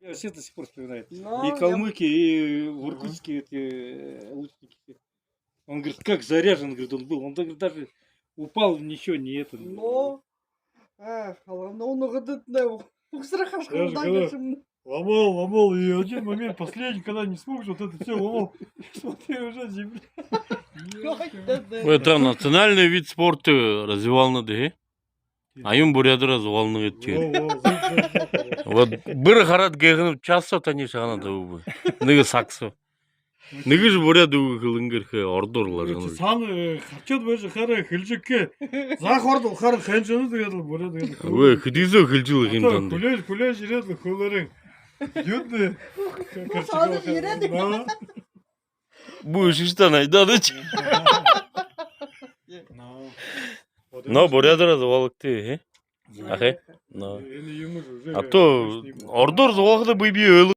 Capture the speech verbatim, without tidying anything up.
Я все до сих пор вспоминаю. Но и я калмыки, и в Иркутске эти, э, лучники. Он, говорит, как заряжен, говорит, он был. Он, говорит, даже упал, ничего не это. Но, э, главное, он угадать не мог. Мог сразу. Я же говорю, ломал, ломал, и один момент, последний, когда не смог, вот это все ломал. Смотри, уже земля. Ой, да, да. Ой, это национальный вид спорта развивал надо, э? А юм буряадаараа зугаална гээд. Во, во, зуг, зуг, зуг. Вот, бэрэ хараад гэхэнэб, час соо таниие шагнаад үгэбэ. Нэгэ саг соо. Нэгэшье буряад үгэ хэлэнгүй гээ, ородоор лэ. Чи шагнана. Саана, э, харчаад байжа хараа, хэлэжэ үгөө. Заха ород хараа, хэншэнэ, тиигээд лэ буряад гээд. Үгы, хэдыһөө хэлэжэл һэн. Ото дандаа хүлеэжэ, хүлеэжэ ерээд лэ хэлээрэй. Юундэ? Саана ерээд. Да. Бү шэшта найдаа даа чи. Но. Но буряадаараа зугаалагты, э? Зугаалагты. Ахай. Но. Энэ юм уже. А то ородоор зугаалхада би, би ойлгоно.